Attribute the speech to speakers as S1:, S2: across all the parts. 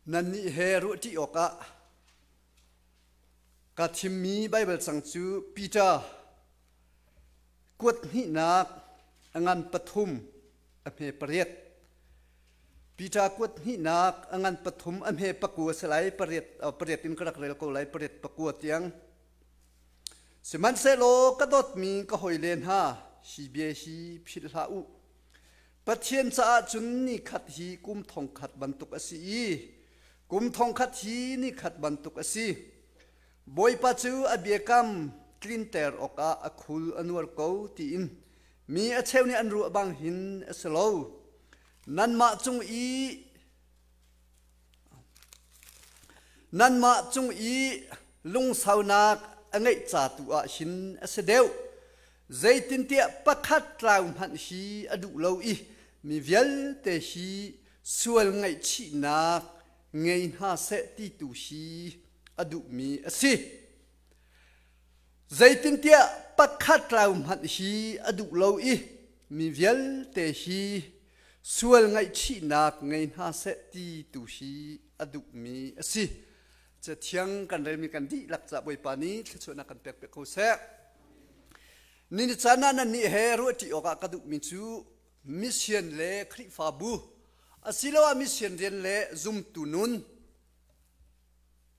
S1: Nannih he ruahṭi awkah ka thimmi Baibal cang cu Peter kuat hnihnak a ngan pathum a hme pariat. Peter kuat hnihnak a ngan pathum a hme pakua si lai pariat pariat in ka rak rel ko lai pariat pakua tiang. Sihmanhsehlaw ka dawtmi ka hawile hna, hi bia hi philh hlah u. Pathian caah cun nikhat hi kum thongkhat bantuk a si i kum thongkhat hi nikhat bantuk a si. Bawipa cu a biakam tlinter awkah a khul a nuar ko tiin mi a cheu nih an ruah bang hin a si lo. Nanmah cung i Nanmah cung i lungsaunak a ngeih ca tu ah hin a si deuh. Zeitintiah pakhat tlau hmanh hi a duh lo i mi vialte hi sual ngaihchihnak ngei hna seh ti tu hi a duhmi a si. Zeitintiah pakhat tlau hmanh hi a duh lo i mi vialte hi sual ngaihchihnak ngei hna seh ti tu hi a duhmi a si. Cathiang kan relmi kan dihlak ca Bawipa nih thluachuahnak kan pek piak ko seh. Ni ni caan ah nannih he ruahṭi awkah ka duhmi cu mission le Khrihfabu asiloah mission rian le zumtu nun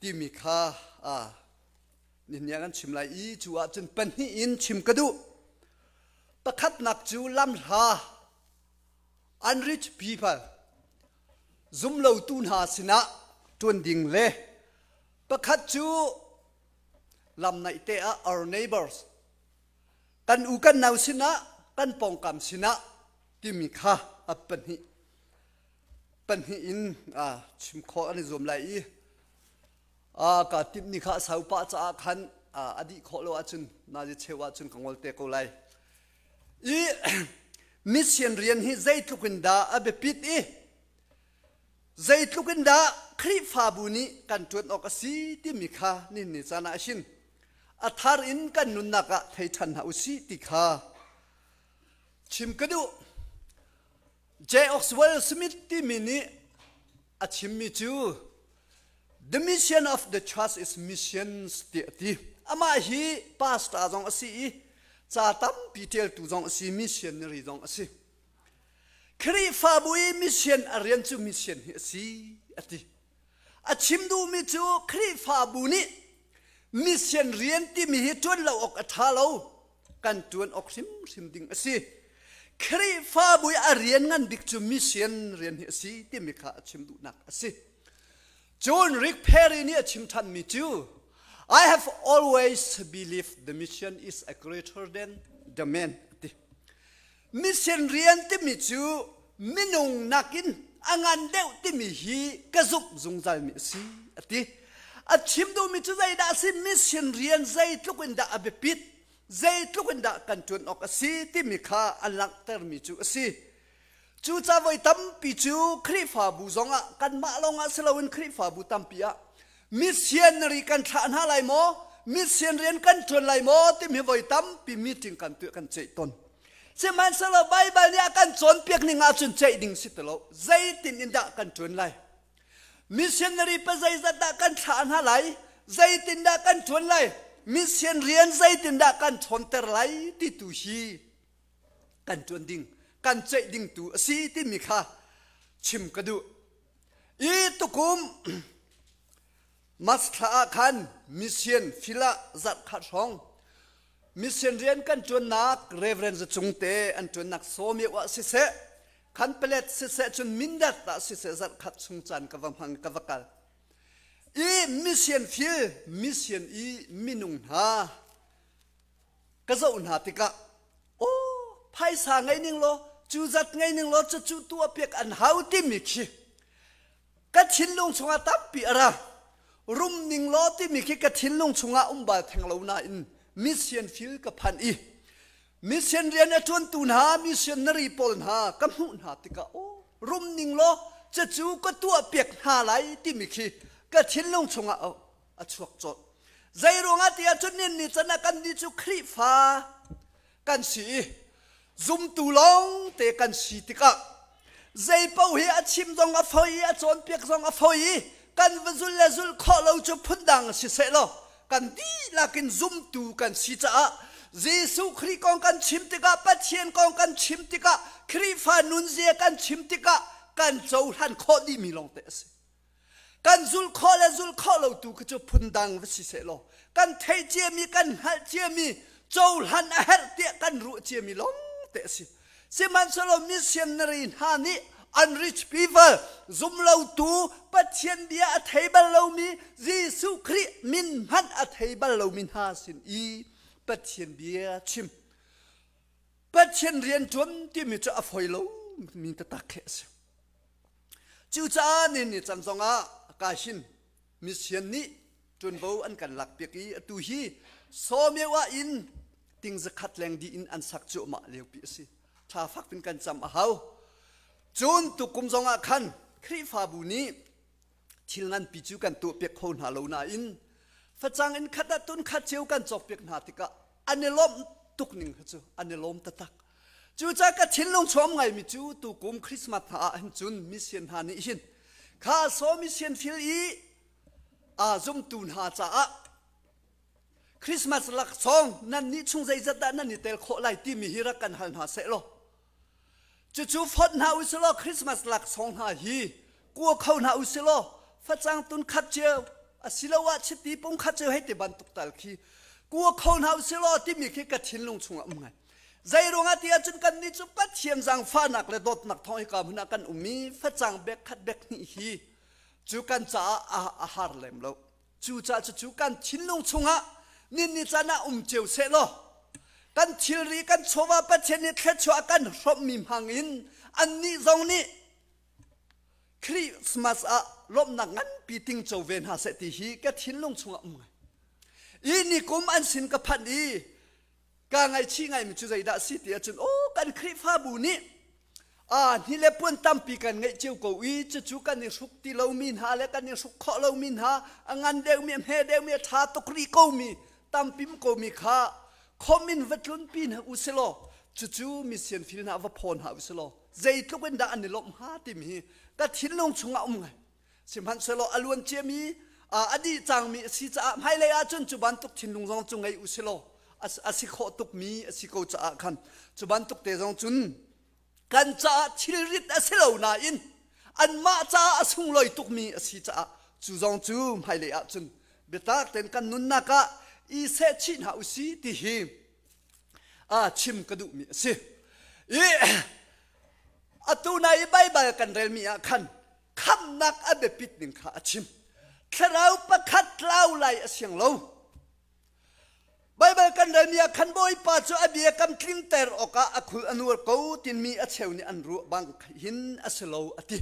S1: timi kha nihin kan chim lai i cu ahcun pahnih in chim ka duh. Pakhatnak cu lamhla unreached people zumlotu hna sinah ṭuan ding le pakhat cu lam naihte ah our neighbors kan u kan nau sinah kan pawngkam sinah timi kha a pahnih pahnih in chim khawh an i zuam lai i ka timh ni kha a sau pah caah khan a dih khawh lo ahcun nazi cheu ahcun ka ngol te ko lai. I mission rian hi zeitluk in dah a biapit i zeitluk in dah Khrihfabu nih kan ṭuan awk a si timi kha nihin ni caan ah hin a thar in kan nunnak ah thei ṭhan hna u sih ti kha chim ka duh. J. Oxwell Smith timi nih a chimmi cu The mission of the church is missions ti a ti. Amah hi pastor zong a si i ca tampi ṭialtu zong a si, missionary zong a si. Khrihfabu i mission a rian cu mission hi a si a ti. A chim duhmi cu Khrihfabu nih mission rian timi hi ṭuan lo awk a ṭha lo, kan ṭuan awk hrimhrim ding a si. Khrihfabu i a rian ngan bik cu mission rian hi a si timi kha a chim duhnak a si. Cun Rick Perry nih a chim ṭhanmi cu I have always believed the mission is a greater than the man ti. Mission rian timi cu minung nakin a ngan deuh timi hi ka zumh zungzalmi a si a ti. A chim duhmi cu zeidah a si mission rian zeitluk in dah a biapit zeitluk in dah kan ṭuan awk a si timi kha a langhtermi cu a si. Cucaah voi tampi cu Khrihfabu zongah kanmah lawngah si loin Khrihfabu tampi ah missionary kan thlah hna lai maw, mission rian kan ṭuan lai maw timi voi tampi meeting kan tuah kan ceih tawn. Sihmanhsehlaw Baibal nih a kan cawnpiak ning ahcun ceih ding si ti lo. Zeitin in dah kan ṭuan lai? Missionary pa zeizat dah kan thlah hna lai? Zeitin dah kan ṭuan lai? Mission rian zeitin dah kan ṭhawnter lai ti tu hi kan ṭuan ding kan ceih ding tu a si timi kha chim ka duh i tukum March thla ah khan mission fila zarh khat hrawng mission rian kan ṭuannak Reverend Zacung te an ṭuannak sawmio ah siseh khan palet siseh cun mindat ah siseh zarh khat chung caan ka va hmang ka va kal i mission fil mission i minung hna ka zoh hna tikah aw phaisa ngei ning law cu zat ngei ning law cucu tuah piak an hau timi khi ka thinlung chungah tampi a ra rum ning law timi khi ka thinlung chungah um bal theng lo nain mission field ka phan i mission rian a ṭuantu hna missionary pawl hna ka hmuh hna tikah aw rum ning law cucu ka tuah piak hna lai timi khi ka thinlung chungah a chuak colh. Zei ruangah ti ahcun nin ni can ah kan nih cu Khrihfa kan si i zumtu lawng te kan si tikah Zei paoh hi a chim zong a foi i a cawnpiak zong a foi i kan va zul le zulh khawh lo cu phundang si seh law kan dihlak in zumtu kan si caah Jesuh Khrih kong kan chim tikah Pathian kong kan chim tikah Khrihfa nunzia kan chim tikah kan cohlan khawh dihmi lawngte a si. Kan zulh khawh le zulh khawh lo tu khi cu phundang va si seh law kan theih ciami kan hngalh ciami cohlan a herh tiah kan ruah ciami lawng te a si. Sihmanhsehlaw missionary hna nih unrich people zumlotu Pathian bia a thei bal lomi Jesuh Khrih min hmanh a thei bal lomi hna sin i Pathian bia chim Pathian rian ṭuan timi cu a foi lo mi taktak khi a si. Cucaah ni ni cang zongah ka hin mission nih ṭuanvo an kan lakpiak i atu hi sawmeu ah in ting zakhat leng dih in an sak cuahmah liopi a si. Ṭha fak in kan cam a hau. Cun tukum zongah khan Khrihfabu nih thil nganpi cu kan tuahpiak kho hna lo nain facang in khat ah tun khat cio kan cawkpiak hna tikah an i lawmh tuk ning kha cu an i lawm taktak. Cucaah ka thinlung chuam ngaimi cu tukum Christmas hna ah hin cun mission hna nih hin kha saw mission thil i aa zumtu hna caah Christmas laksawng nan nih chung zeizat dah nan i tel khawh lai timi hi rak kan hal hna seh law cucu fonh hna u silaw Christmas laksawng hna hi kua kho hna u silaw facang tun khat cio asiloah chiti pung khat cio hei ti bantuk tal khi kua kho hna u silaw timi khi ka thinlung chungah um ngai. Zei ruangah ti ahcun kannih cu Pathian zaangfahnak le dawtnak thawng hika hmun ah kan um i facang bek khat bek hnih hi cu kan caah a har lem lo. Cucaah cucu kan thinlung chungah ninni caan ah um cio seh law kan thilri kan chawva Pathian nih thluachuah a kan hrawmhmi hmang in annih zong nih Christmas ah lawmhnak nganpi tingco ve hna seh ti hi ka thinlung chungah um ngai. I nikum an sin ka phanh i Kaa ngaihchih ngaimi cu zeidah a si ti ahcun aw kan Khrihfabu nih aa hni le puan tampi kan ngeih cio ko i cucu kan i hruk ti lomi hna le kan i hruk khawh lomi hna a ngan deuhmi a hme deuhmi a ṭha tuk rih komi tampim komi kha khom in va tlunpi hna u silaw cucu mission field hna va phaw hna u silaw zeitluk in dah an i lawmh hnga timi hi ka thinlung chungah um ngai. Sihmanhsehlaw a luan ciami a dih cangmi a si caah hmailei ahcun cu bantuk thinlung zong cu ngei u silaw a si khawh tukmi a si ko caah khan cu bantuk te zong cun kan caah thilrit a si lo nain anmah caah a sunglawi tukmi a si caah cu zong cu hmailei ahcun biatak tein kan nunnak ah i sehchih hna u si ti hi a chim ka duhmi a si. I atu na i Baibal kan relmi ah khan khamhnak a biapit ning kha a chim. Thlarau pakhat tlau lai a siang lo. Baibal kan relmi ah khan Bawipa cu a biakam tlingter awkah a khul a nuar ko timi a cheu nih an ruah bang hin a si lo a ti.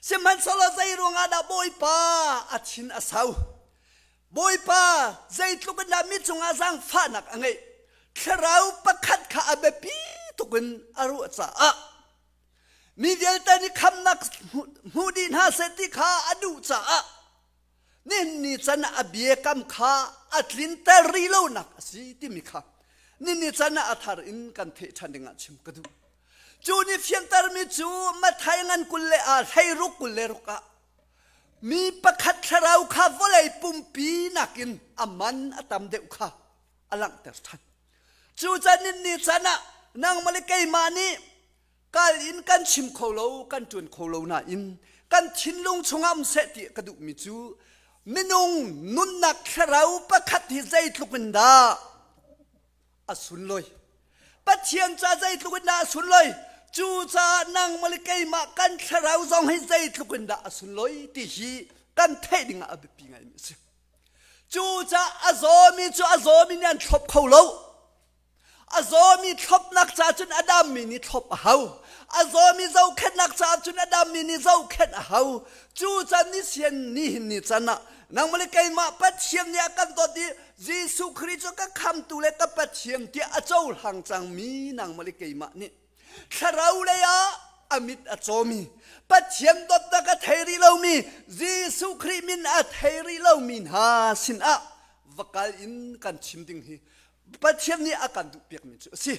S1: Sihmanhsehlaw zei ruangah dah Bawipa a thin a sau? Bawipa zeitluk in dah mi cungah zaangfahnak a ngeih? Thlarau pakhat kha a biapi tuk in a ruah caah Mi vialte nih khamnak hmu dih hna seh ti kha a duh caah nihin ni can ah a biakam kha a tlinter rih lonak a si timi kha nihin ni can ah a thar in kan theih ṭhan dingah chim ka duh. Cu nih fiantermi cu Matthai ngan 20 le a 16 26 ah mi pakhat thlarau kha vawlei pumpi nakin a man a tam deuh kha a langhter ṭhan. Cu can in ni can ah nangmah le keimah nih kal in kan chim kho lo, kan ṭuan kho lo nain kan thinlung chungah um seh ti ka duhmi cu minung nunnak thlarau pakhat hi zeitluk in dah a sunlawi. Pathian ca zeitluk in dah a sunlawi. Cucaah nangmah le keimah kan thlarau zong hi zeitluk in dah a sunlawi ti hi kan theih dingah a biapi ngaimi a si. Cucaah a zawmi cu a zawmi nih an thlop kho lo. A zawmi thlopnak ca cun a dammi nih thlop a hau. A zawmi zohkhenhnak caah cun a dammi nih zohkhenh a hau. Cucaah ni sian nihin ni can ah nangmah le keimah Pathian nih a kan dawt i Jesuh Khrih cu ka khamtu le ka Pathian tiah a cohlang cangmi nangmah le keimah nih Thlarau lei ah a mit a cawmi, Pathian dawtnak a thei rih lomi, Jesuh Khrih min a thei rih lomi hna sinah va kal in kan chim ding hi Pathian nih a kan duhpiakmi cu a si.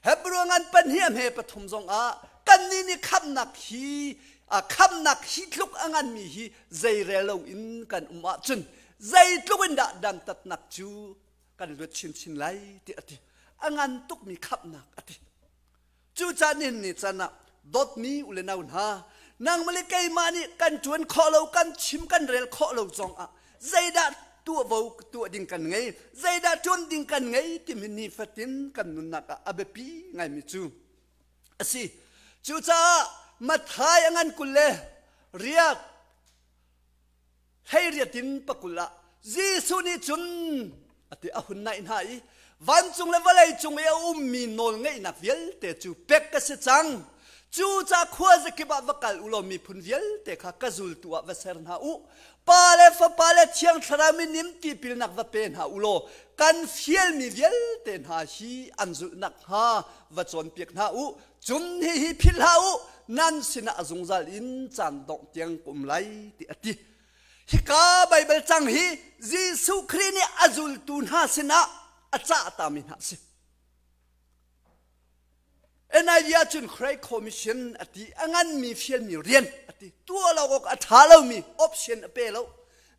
S1: Hebrew ngan pahnih a hme pathum zong ah Kannih nih khamhnak hi khamhnak hi tluk a nganmi hi zeirel loin kan um ahcun zeitluk in dah dantatnak cu kan luat chinchin lai ti a ti. A ngan tukmi khamhnak a ti. Cucaah nihin ni caan ah dawtmi u le nau hna, nangmah le keimah nih kan ṭuan khawh lo, kan chim kan rel khawh lo zongah zeidah tuahvo tuah ding kan ngei, zeidah ṭuan ding kan ngei timi nifatin kan nunnak ah a biapi ngaimi cu a si. Cucaah Matthai a ngan 20 le riak 18 in 20 ah Jesuh nih cun a ti a hun naih hna i vancung le vawlei cung i a ummi nawlngeihnak vialte cu pek ka si cang. Cucaah khua zakip ah va kal u law miphun vialte kha ka zultu ah va ser hna u. Pa le Fapa le Thiang Thlarau min in tipilnak va pe hna u law kan fialmi vialte hna hi an zulh nakhnga va cawnpiak hna u. Cun hihi philh hlah u, nan sinah a zungzal in caan dongh tiang ka um lai ti a ti. Hika Baibal cang hi Jesuh Khrih nih a zultu hna sinah a cah tami hna a si. NIV ahcun Great Commission a ti, a nganmi fialmi rian a ti. Tuah lo awk a ṭha lomi option a pe lo.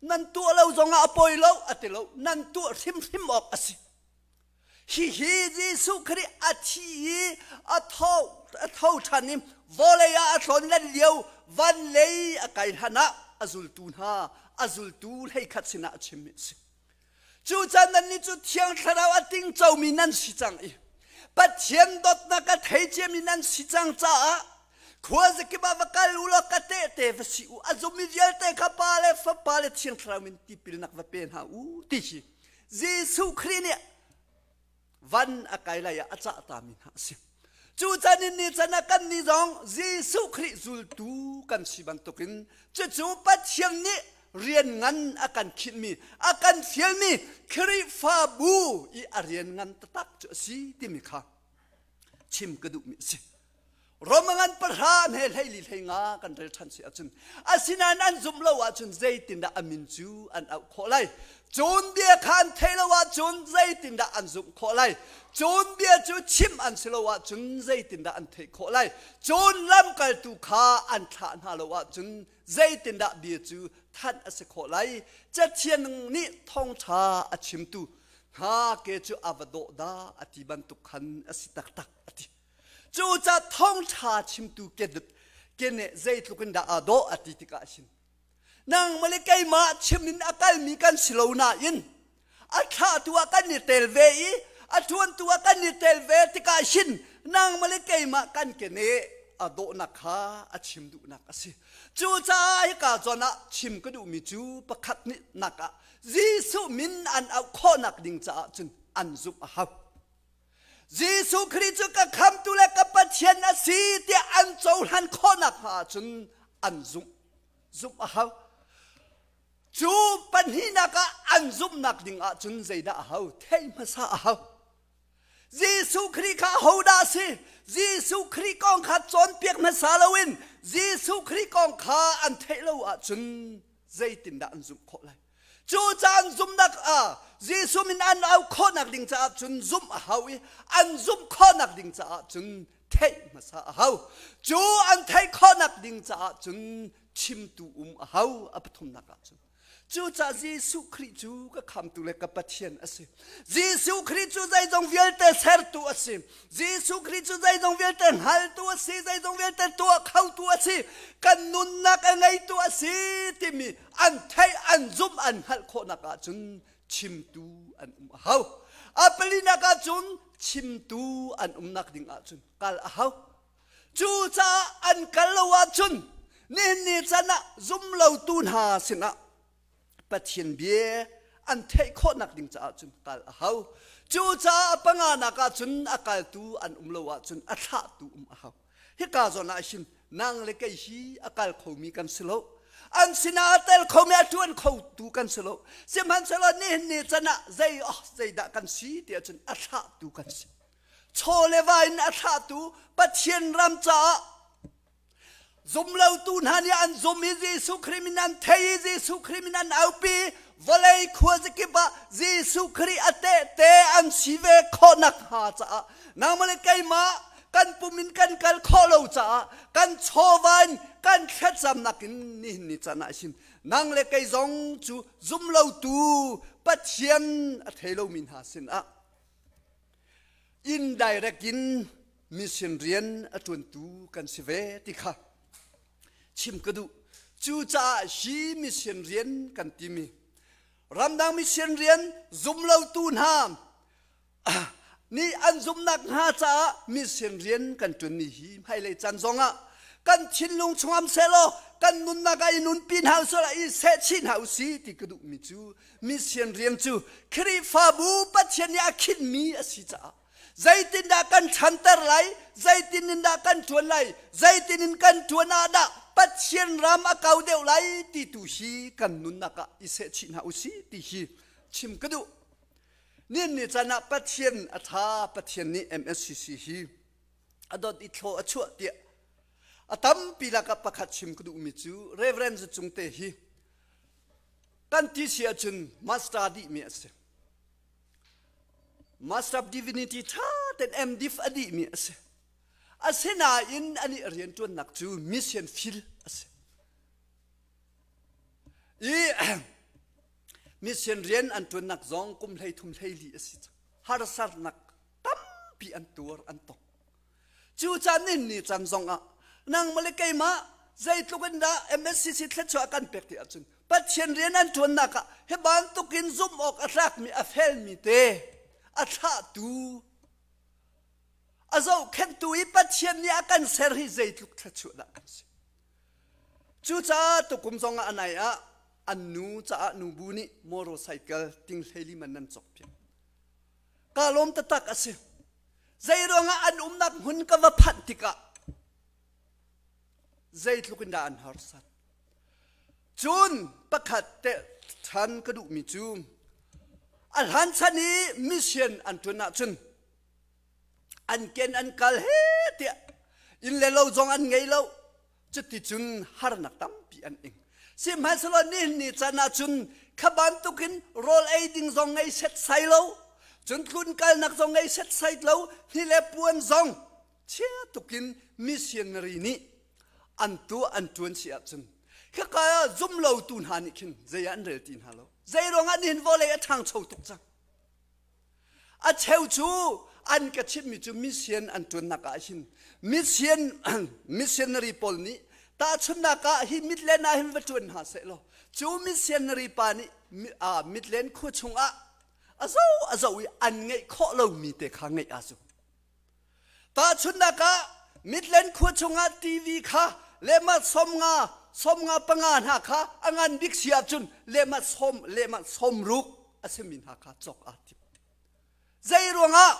S1: Nan tuah lo zongah a poi lo a ti lo. Nan tuah hrimhrim awk a si. Hihi Jesuh Khrih a thi i a tho a tho ṭhan i vawlei ah a tlawn len lio van lei a kai hlan ah a zultu hna a zultu 11 sinah a chimmi a si. Cucaah nannih cu Thiang Thlarau a tingcomi nan si cang i Pathian dawtnak a thei ciami nan si cang caah khuazakip ah va kal u law ka tehte va si u. A zummi vialte kha Pa le Fapa le Thiang Thlarau min tipilnak va pe hna u ti hi Jesuh Khrih nih van a kai lai ah a cah tami hna a si. Cu can in ni can ah kan nih zong Jesuh Khrih zultu kan si bantukin cucu Pathian nih rian ngan a kan khinhmi, a kan fialmi Khrihfabu i a rian ngan taktak cu a si timi kha chim ka duhmi a si. Romangan pahra he 14 15 kan rel ṭhan si ahcun asinain an zumh lo ahcun zeitindah a min cu an auh khawh lai? Cun bia kha an theih lo ahcun zeitindah an zumh khawh lai? Cun bia cu chimh an si lo ahcun zeitindah an theih khawh lai? Cun lamkaltu kha an thlah hna lo ahcun zeitindah bia cu thanh a si khawh lai? Cathiang nih thawngṭha a chimtu hna ke cu a va dawh dah a ti bantuk khan a si taktak a ti. Cucaah thawngṭha chimtu keneh zeitluk in dah aa dawh a ti tikah hin nangmah le keimah chim in a kalmi kan si lo nain a thlahtu ah kan i tel ve i a ṭuantu ah kan i tel ve tikah hin nangmah le keimah kan keneh a dawhnak kha a chim duhnak a si. Cucaah hika zawn ah chim ka duhmi cu pakhat nih nak ah Jesuh min an auh khawhnak ding caah cun an zumh a hau. Jesuh Khrih cu ka khamtu le ka Pathian a si tiah an cohlan khawhnak hnga ahcun an zumh zumh a hau. Cu pahnihnak ah an zumhnak ding ahcun zeidah a hau? Theih hmasa a hau. Jesuh Khrih kha hodah a si? Jesuh Khrih kong kha cawnpiak hmasa loin Jesuh Khrih kong kha an theih lo ahcun zeitindah an zumh khawh lai? Cu caan zumhnak ah Jesuh min an au khawhnak ding caah cun zumh a hau i an zumh khawhnak ding caah cun theih hmasa a hau. Cu an theih khawhnak ding caah cun chimtu um a hau a pathumnak ah cun. Cucaah Jesuh Khrih cu ka khamtu le ka Pathian a si. Jesuh Khrih cu zeizong vialte sertu a si. Jesuh Khrih cu zeizong vialte hngaltu a si, zeizong vialte tuah khotu a si, kan nunnak a ngeitu a si timi an theih, an zumh, an hngalh khawhnak ahcun chimtu an um a hau. A palinak ahcun chimtu an umnak ding ahcun kal a hau. Cucaah an kal lo ahcun nihin ni can ah zumlotu hna sinah Pathian bia an theih khawhnak ding caah cun kal a hau. Cucaah a panganak ahcun a kaltu an um lo ahcun a thlahtu um a hau. Hika zawn ah hin nang le kei hi a kal khomi kan si lo. An sinah a tel khomi a ṭuan khotu kan si lo. Sihmanhsehlaw nihin ni can ah zei oh zeidah kan si ti ahcun a thlahtu kan si. Chaw le va in a thlahtu Pathian ram caah Zumlotu hna nih an zum i Jesuh Khrih min an thei i Jesuh Khrih min an aupi. Vawlei khuazakip ah Jesuh Khrih a tehte an si ve khawh nakhnga caah nangmah le keimah Kan pum in kan kal khawh lo caah kan chawva in kan thlacamnak in nihin ni caan ah hin nang le kei zong cu zumlotu Pathian a thei lomi hna sinah indirect in mission rian a ṭuantu kan si ve ti kha chim ka duh. Cucaah hi mission rian kan timi ramdang mission rian zumlotu hna nih an zumhnak hnga caah mission rian kan ṭuanmi hi hmailei caan zongah kan thinlung chungam sehlaw kan nunnak ah i nunpi hna usih i sehchih hna usih ti ka duhmi cu mission rian cu Khrihfabu Pathian nih a khinhmi a si caah zeitindah kan ṭhanter lai, zeitin in dah kan ṭuan lai, zeitin in kan ṭuan ah dah Pathian ram a kau deuh lai ti tu hi kan nunnak ah i sehchih hna usih ti hi chim ka duh. Nin ni caan ah Pathian a ṭha, Pathian nih MSCC hi a dot i thlaw a chuah tiah a tampi lakah pakhat chim ka duhmi cu Reverend Zacung te hi kan ti si ahcun master dihmi a si. Master of Divinity ṭha tein MDiv a dihmi a si. Asinain anih rianṭuannak cu mission field a si. I mission rian an ṭuannak zong kum 13 14 a si cang. Harsatnak tampi an tuar an tong. Cu caan nin ni caan zong ah nangmah le keimah zeitluk in dah MSCC thluachuah kan pek ti ahcun Pathian rian an ṭuannak ah hi bantukin zumh awk a tlakmi a felmi te a thlahtu a zohkhenhtu i Pathian nih a kan ser hi zeitluk thluachuah dah kan si. Cucaah tukum zongah a nai ah an nu caah nubu nih motorcycle ting 14 man nan cawkpiak. Ka lawm taktak a si. Zei ruangah an umnak hmun ka va phanh tikah zeitluk in dah an harsat. Cun pakhat te ṭhan ka duhmi cu a hlan chan i mission an ṭuan ahcun an ken an kal he tiah inn le lo zong an ngei lo cuticun harnak tampi an ing sihmanhsehlaw nihin ni caan ahcun kha bantukin rawl ei ding zong ngei setsai lo cun tlun kalnak zong ngei setsai lo hni le puan zong chia tukin missionary nih an tuah an ṭuan si ahcun khaka zum lotu hna nih khin zei ah an rel ti hna lo zei ruangah nihin vawlei a ṭhangcho tuk cang A cheu cu an ka chimhmi cu mission an ṭuannak ah hin mission missionary pawl nih tahchunhnak ah hi Midland ah hin va ṭuan hna seh law cu missionary pa nih Midland khua chungah a zo a zo i an ngeih khawh lomi te kha ngeih aa zuam. Tahchunhnak ah Midland khua chungah TV kha lehmah 50 55 hna kha a ngan bik si ahcun lehmah sawm lehmah 60 a simi hna kha cawk aa tim. Zei ruangah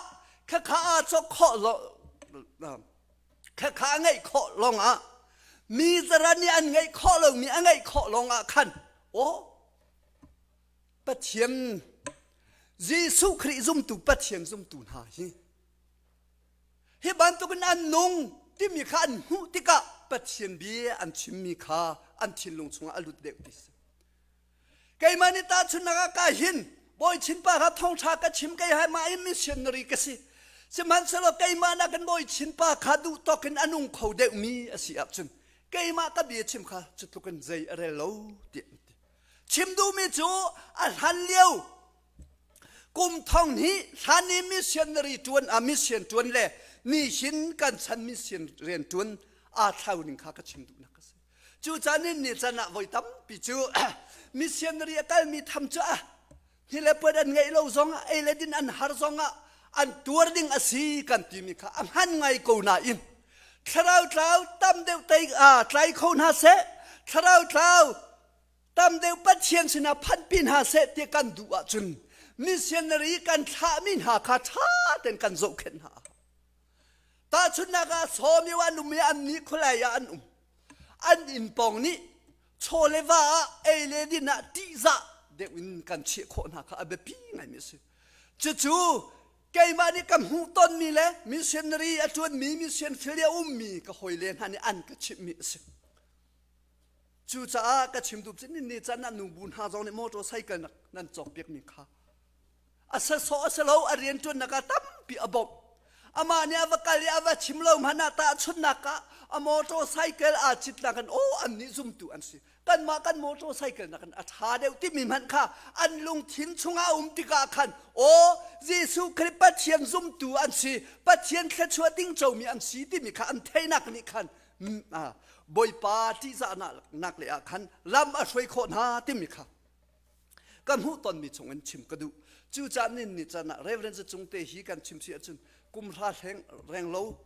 S1: khakha aa cawk khawh lo khakha a ngeih khawh lawngah mi zaran nih an ngeih khawh lomi a ngeih khawh lawngah khan aw Pathian Jesuh Khrih zumtu Pathian zumtu hna hi hi bantukin an nung timi kha an hmuh tikah Pathian bia an chimmi kha an thinlung chungah a lut deuh ti si. Keimah nih tahchunhnak ah ka hin Bawi Chinpa kha thawngṭha ka chim kei hai mah hi missionary ka si. Sihmanhsehlaw keimah nakin Bawi Chinpa kha duh tawk in a nung kho deuhmi a si ahcun keimah ka bia chim kha cu tluk in zei a rel lo tiah an ti. Chim duhmi cu a hlan lio kum thong hnih hlan i missionary ṭuan a mission ṭuan le nihin kan chan mission rian ṭuan aa thlau ning kha ka chim duhnak a si. Cucaah nin ni can ah voi tampi cu missionary a kalmi tham cu a hi le puan an ngeih lo zongah ei le din an har zongah an tuar ding a si kan timi kha a hman ngai ko nain thlarau tlau tam deuh tei tlai kho hna seh thlarau tlau tam deuh Pathian sinah phanpi hna seh ti kan duh ahcun missionary kan thlahmi hna kha ṭha tein kan zohkhenh hna. Tahchunhnak ah Sawmio an um i an nih khualai ah an um. An inn pawng nih chaw le va ah ei le din ah ṭihzah deuh in kan chiah khawh hna kha a biapi ngaimi a si. Cucu keimah nih ka hmuh tonmi le missionary a ṭuanmi mission field i a ummi ka hawile hna nih an ka chimhmi a si. Cucaah ka chim duh cu ni can ah nubu hna zong nih motorcycle nan cawkpiakmi kha a sasawh a si lo a rianṭuannak ah tampi a bawmh. Amah nih a va kal i a va chim lo hmanh ah tahchunhnak ah a motorcycle aa citnak in aw annih zumtu an si. Kanmah kan motorcycle nakin a ṭha deuh timi hmanh kha an lungthin chungah a um tikah khan aw Jesuh Khrih Pathian zumtu an si, Pathian thluachuah tingcomi an si timi kha an theihnak nih khan Bawipa ṭihzahnak le ah khan lam a hruai khawh hna timi kha ka hmuh tonmi chungin chim ka duh. Cucaah nin ni can ah Reverend Zacung te hi kan chim si ahcun kum hra hleng reng lo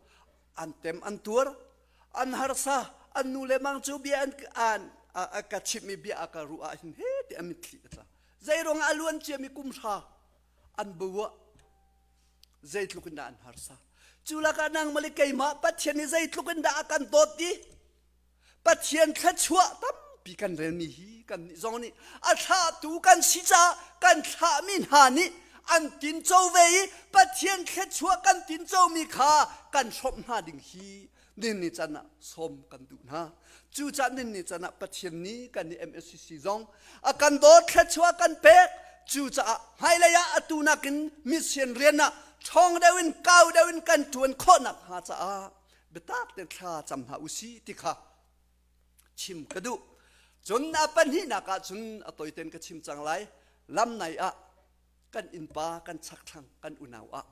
S1: an tem an tuar an harsa an nu le mang cu bia an an a ka chimhmi bia a ka ruah ah hin he ti a mitthli a tla. Zeiruang a luan ciami kum hra an buah zeitluk in dah an harsa. Cu lakah nangmah le keimah Pathian nih zeitluk in dah a kan dawt ti Pathian thluachuah tampi kan relmi hi kan nih zong nih a thlahtu kan si caah kan thlahmi hna nih an tinco ve i Pathian thluachuah kan tincomi kha kan hrawmh hna ding hi nin ni can ah sawm kan duh hna. Cucaah nin ni can ah Pathian nih kan nih MSCC zong a kan dawt thluachuah kan pek. Cucaah hmailei ah atu nakin mission rian ah ṭhawng deuh in kau deuh in kan ṭuan khawhnak hnga caah biatak tein thla cam hna usih ti kha chim ka duh. Cun a pahnihnak ah cun a toiten ka chim cang lai. Lam nai ah kan innpa kan chakthlang kan unau ah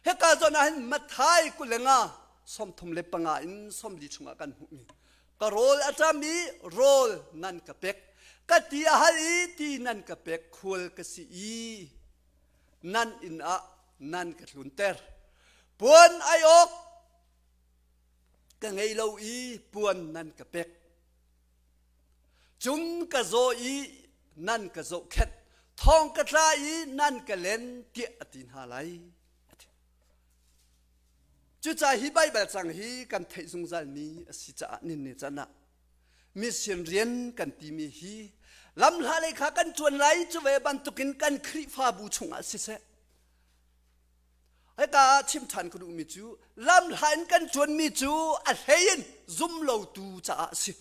S1: hika zawn ah hin Matthai 25 35 in 40 chungah kan hmuhmi ka rawl a ṭam i rawl nan ka pek ka ti a hal i ti nan ka pek khual ka si i nan inn ah nan ka tlunter puan ai awk ka ngei lo i puan nan ka pek cun ka zaw i nan ka zohkhenh thong ka tla i nan ka len tiah a ti hna lai. Cucaah hi Baibal cang hi kan theih zungzalmi a si caah nin ni can ah mission rian kan timi hi lamhla lei kha kan ṭuan lai cu ve bantukin kan Khrihfabu chungah siseh hika ah chim ṭhan ka duhmi cu lamhla in kan ṭuanmi cu a hlei in zumlotu caah a si.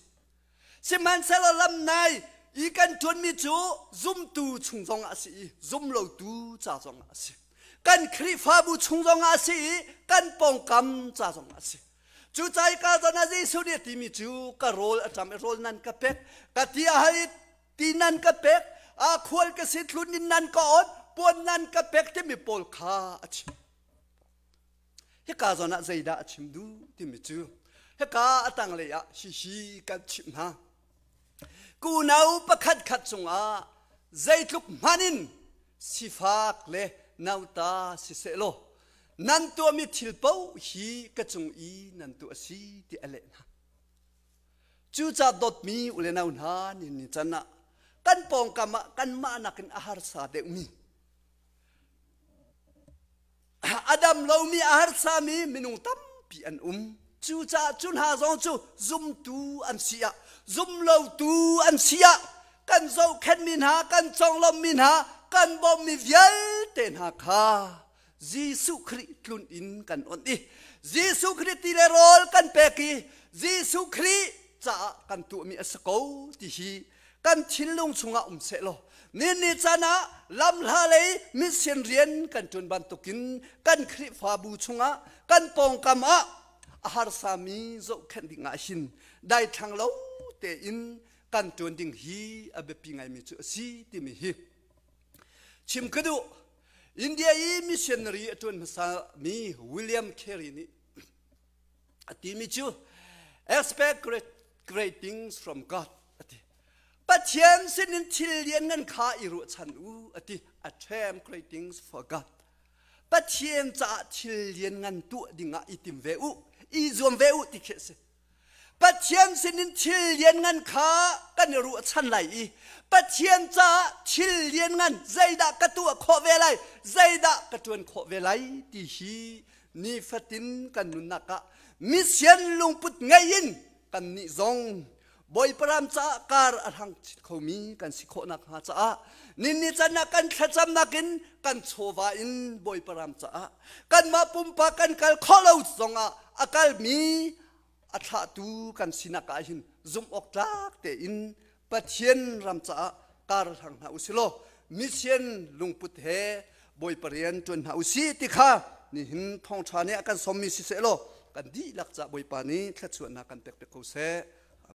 S1: Sihmanhsehlaw lamnai i kan ṭuanmi cu zumtu chung zongah a si i zumlotu ca zongah a si. Kan Khrihfabu chung zongah a si i kan pawngkam ca zongah a si. Cucaah ka zawn ah Jesuh nih a timi cu ka rawl a ṭam i rawl nan ka pek, ka ti a hal i ti nan ka pek, a khual ka si tlun in nan ka awt, puan nan ka pek timi pawl kha a chim. Hika zawn ah zeidah a chim duh timi cu hika a tanglei ah hihi kan chimh hna. Kunau pakhat khat cungah zeitluk hmanh in sifak le nauta siseh law nan tuahmi thil paoh hi ka cung i nan tuah a si ti a leh hna. Cucaah dawtmi u le nau hna ni ni can ah kan pawngkam ah kanmah nakin a harsa deuhmi a dam lomi a harsami minung tampi an um. Cucaah cu hna zong cu zumtu an si ah zumlotu an si ah kan zohkhenhmi hna kan conglawmhmi hna kan bawmhmi vialte hna kha Jesuh Khrih tlun in kan onh i Jesuh Khrih ti le rawl kan pek i Jesuh Khrih caah kan tuahmi a si ko ti hi kan thinlung chungah um seh law ni caan ah lamhla lei mission rian kan ṭuan bantukin kan Khrihfabu chungah kan pawngkam ah a harsami zohkhenh ding ah hin daithlang lo tein kan ṭuan ding hi a biapi ngaimi cu a si timi hi chim ka duh. India i missionary a ṭuan hmasa mi William Carey nih a timi cu expect great, great things from God a ti. Pathian sinin thil lianngan kha i ruahchan u a ti. Attempt great things for God. Pathian caah thil lianngan tuah dingah i tim ve u, i zuam ve u ti khi a si. Pathian sinin thil lianngan kha kan i ruahchan lai i Pathian caah thil lianngan zeidah ka tuah khawh ve lai, zeidah ka ṭuan khawh ve lai ti hi nifatin kan nunnak ah mission lungput ngei in kannih zong Bawipa ram caah kar a hlang chin khomi kan si khawh nakhnga caah ninni can ah kan thlacamnak in kan chawva in Bawipa ram caah kanmah pumpak kan kal khawh lo zongah a kalmi a thlahtu kan sinak ah hin zumh awk tlak tein Pathian ram caah kar hlang hna usih law mission lungput he Bawipa rian ṭuan hna usih ti kha. Nihin thawngṭha nih a kan sawmmi siseh law kan dihlak ca Bawipa nih thluachuahnak kan pek piak ko seh.